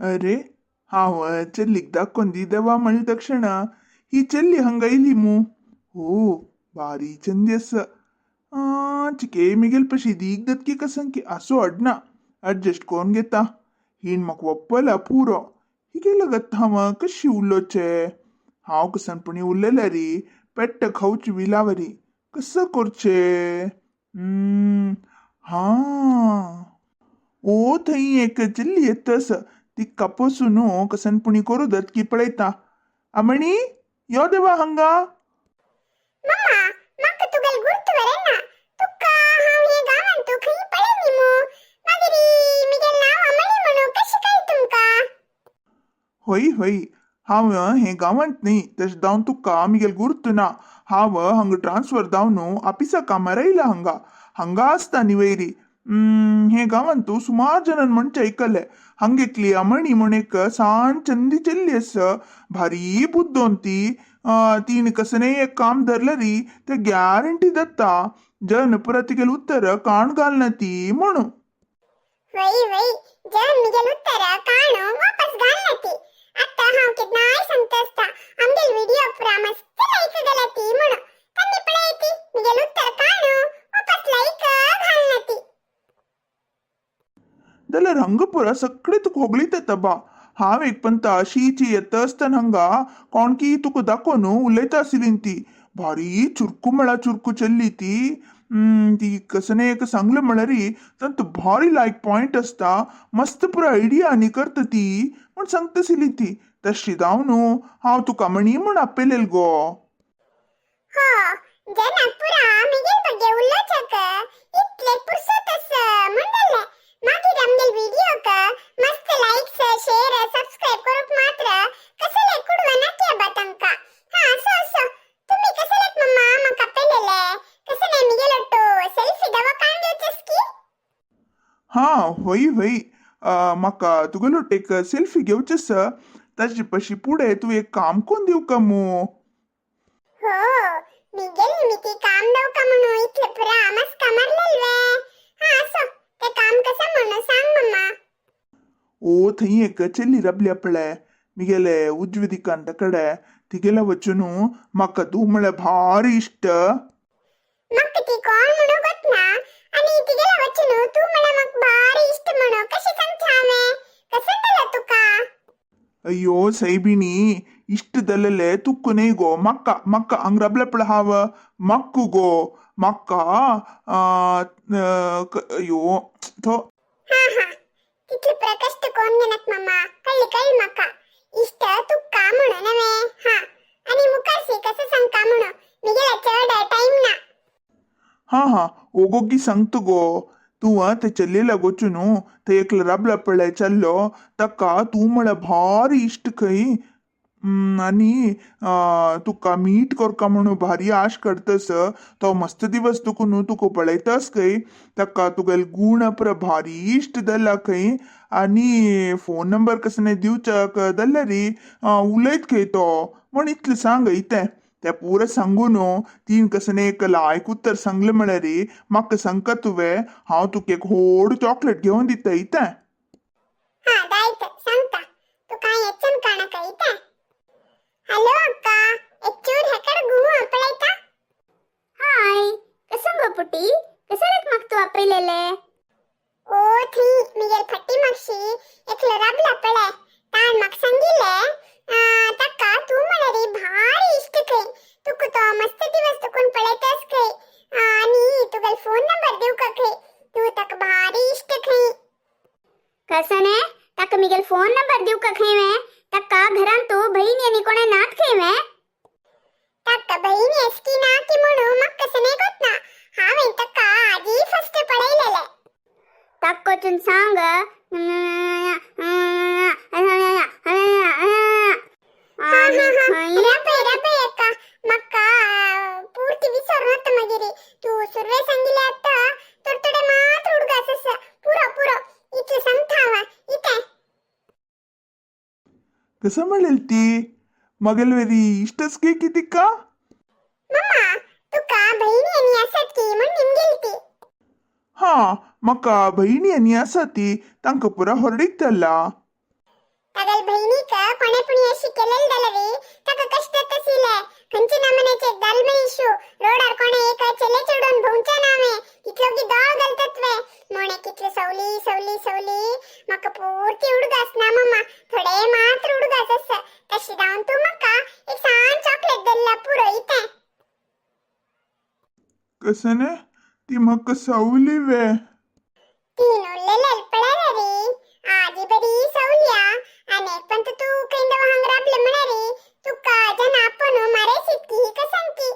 अरे हांव चेल्लीक दाखोवन दी देवा म्हणले तक्षण ही चेल्ली हांगा येयली मू. हो भारी चंदी आसा. चिके मिगेल पशी दीग दतकी कसंकी आसो अडना अडजस्ट करून घेता. हिण म्हाका वप्पला पुरो. हिगे लगत हांव कशी उलोवचे? हांव कसनपणी उलयल्यार री पेट्ट खावची विलावरी. कसं करचे? हां, ओ थंय एक चेल्ली येता आसा, तिका पसून कसनपणी करू दतकी पळयता. अमणी यो देवा हांगा. मम्मा, म्हाका तुगेल गुर्त वरेना. तुका हांव हे गांवांत तूं खंय पळयली मू? मागीर मिगेल नांव अमणी म्हणू कशें कळ्ळें तुमकां? हय हय, हांव हे गांवांत न्ही, तशें जावन तुका मिगेल गुर्त ना. हांव हांगा ट्रान्सफर जावन आपिसा कामार येयला. हांगा हांगा आसता न्ही वयरी. हे गांवांत तूं सुमार जाणान म्हणचें आयकलें, हांगा एकली अमणी म्हूण एक सान चंदी चेल्ली आसा, भारी बुद्दोन ती. तिणें कसलेंय एक काम धरलें री तें गॅरंटी जाता, जन पुरा तिगेलें उत्तर काण घालना ती म्हणून. वय वय, जन मिगेल उत्तर काणू वापस घालना ती. आतां हांव केन्नाय सांगता आसता आमगेल व्हिडिओ पुरा मस्त लायक गेल्या ती म्हणून. तांणी पळय ती मिगेल उत्तर काणू वापस लायक घालना ती. जाल्यार हांगा पुरा सगळें तुका होगळीत येता बा. हांव एक पंता शीची येता आसतना हांगा कोणकी तुका दाखोवन उलयता आशिल्ली ती. भारी चुरकू म्हळ्यार चुरकू चल्ली ती. ती कसलें एक सांगलें म्हळ्यार तांतू भारी लायक पॉयंट आसता, मस्त पुरा आयडिया आनी करता ती म्हूण सांगता आशिल्ली ती. तशी जावन न्हू हांव तुका म्हणी म्हूण आपयलें गो. हो, जनाक पुरा मिगेल बगे उलोवच्याक इतले पुरसत आसा म्हूण जालें. मागीर आमगेल व्हिडिओक मस्त लायक्स, शेअर, सबस्क्रायब करूंक मात्र कसले कुडवा नाकी बा तांकां. हां, असो असो तुमी कसलेक मम्मा म्हाका आपयलेले? कसले मिगेल ಒಟ್ಟು सेल्फी दवा काण घेवचेस की? हां, हय हय, म्हाका तुगेलो एक सेल्फी घेवची आसा. ताजे पशी फुडें तूं एक काम कोन्न दिवका मू? हो, मिगेल निमिती काम दवका म्हणून इतले पुरा मस्का मारलेल वे. हां, असो ते काम कसं म्हणून सांग मम्मा. ओ थंय एक चेल्ली राबल्या पळय मिगेले उजवे दिकान कडे, तिगेले वचून म्हाका तूं म्हळ्यार भारी इश्ट. म्हाका ती कोण म्हणू गोतना आनी तिगेला वचून तूं म्हळ्यार म्हाका भारी इश्ट म्हणू कशें सांगचें हांवें? कसं जालें तुका? अय्यो सैबिणी, इश्ट जालेले तुका न्ही गो, म्हाका म्हाका हांगा राबल्या पळय हांव, म्हाका गो म्हाका. अय्यो तो. हां हां, तितले पुरा कश्ट कोण घेनात मम्मा. कळ्ळी कळ्ळी म्हाका, इश्ट तुका म्हणून नव्हे. हां, आनी मुखार कसं सांगता म्हणून, मिगेला चड टायम ना. हां हां, ओगोगी सांगता गो. तूं ते चल्लेला वचून थंय एकलो राबला पळय चल्लो, ताका तूं म्हळ्यार भारी इश्ट खंय आनी तुका मीट करका म्हणून भारी आश करतस. तो मस्त दिवस तुका न्हू तुका पळयतास खंय. ताका तुगेले गूण पुरा भारी इश्ट जाला खंय आनी फोन नंबर कसले दिवच्याक जाल्यार उलयत खंय तो म्हण इतलें सांग. इतें तें पुरा सांगून तीन कसलें एक लायक उत्तर सांगलें म्हळ्यार म्हाका सांगका तुवें, हांव तुका एक व्हड चॉकलेट घेवन दिता इतें. हां, दायत सांगता तुका हेचन काणका इतें. हॅलो अक्का, एक चूर हेकड घुमू पळयता. हाय, कसं गो पुटी? कसालेक म्हाका तूं आपयलेले? ओ थंय मिगेल फटी मागशी एकलो राबला पळय, ताण म्हाका सांगिल्लें ताका तूं म्हळ्यार भारी इश्ट खंय, तुका तो मस्त दिवस तुकून पळयतास खंय आनी तुगेल फोन नंबर दिवका खंय, तूं ताका भारी इश्ट खंय. कसने ताका मिगेल फोन नंबर दिवका खंय वे? ताका घरांत तूं बहिणी आनी कोणे नात खंय वे? ताका बहिणी एसकी ना की म्हणून म्हाका कसं नाही गोतना. हांवें ताका आजी फर्स्ट पळयलेलें. ताका वचून सांग. हां आनी हां हां खंय राबय राबय अक्का, म्हाका पूर्ती विसर मागीर. तूं सुरवे सांगिल्लें आतां थोडे थोडे मात्र उडगास आसा. पुरो पुरो, इतलें सांगता हांव इतें. कसं म्हणेल ती मगेल वेरी इश्टच की की तिका? मम्मा, तुका बहिणी आनी आसात की म्हण निमगेली ती. हां, म्हाका भयणी आनी आसा ती, तांकां पुरा होरडीक जाला. तागेल भयणीक कोणे पुणी अशी केलेल जाल्यार ताका कश्ट तसिले. खंयचे नमुन्याचे जाल इशू रोडार कोणे एक चेले चेडून भोंवचे नावे तितलो की दोळ घालतात वे मोणे कितले सवली सवली सवली. म्हाका पुर्ती उडगास ना मम्मा, थोडे मात्र उडगास आसा. तशी जावन तूं म्हाका एक सान चॉकलेट धरला पुरो इतें. कसने ती म्हाका सवली वे? तीन उरलेले पळयले रे, आजी बरी सवल्या. आनी एक पण तूं खंय हांगा राबले म्हळ्यार तुका जना आपोवन मारे सितकी कसांकी.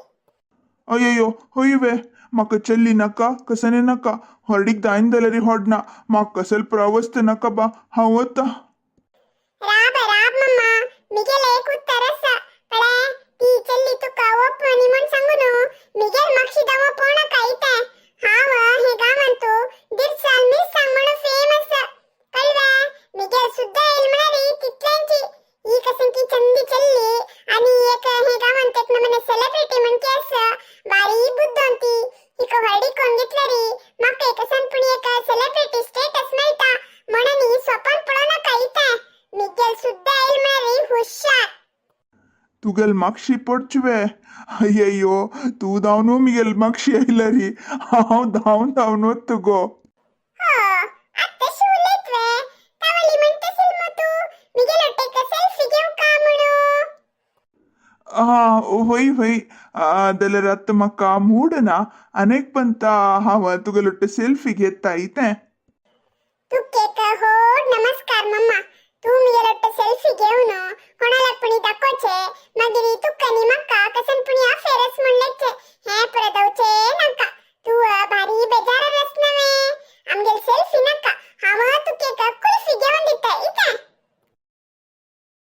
अय्यो, हय वे? म्हाका चल्ली नाका, कसने नाका. हॉर्डीक दायन जाल्यार होडना. म्हाका कसल प्रवस्त नाका बा, हांव वता. राब राब मम्मा, मिगेले एक उत्तर आसा. पळे, ती चल्ली तुका ओपवनी म्हण सांगू न्हू, मिगेल मागशी दावो पोवनाका इतें. हांव हे गांवांतू दिरसाल मिरसांग म्हणून फेमस, कळवे? मिगेल सुद्दां येयल म्हळ्यार तितलेंची. ही कसंकी चंदी चल्ली आनी एक हे गांवांत एक नमुने सेलिब्रिटी म्हणकी आसा, बारी बुद्दोन ती. हिका व्हडली कोण घेतल्यारी म्हाका एक सनपुणी एक सेलिब्रिटी स्टेटस मेळटा म्हणून स्वपन पळोवनाका इतें. मिगेल सुद्दां येयल म्हळ्यार हुशार. तुगेल मागशी पडचवे? अय्यो, तूं धांवन मिगेल मागशी आयला री, हांव धांवन धांवन वता गो. हो, आत्ताशी उलयत वे? तावली म्हणटाशील मग तूं मिगेल एक सेल्फी घेवं का म्हणून. हा, होय होय, जाल्यार आतां म्हाका मूड ना. आनीक पंता हांव तुगेलो सेल्फी घेता इतें. तुका एक होड नमस्कार.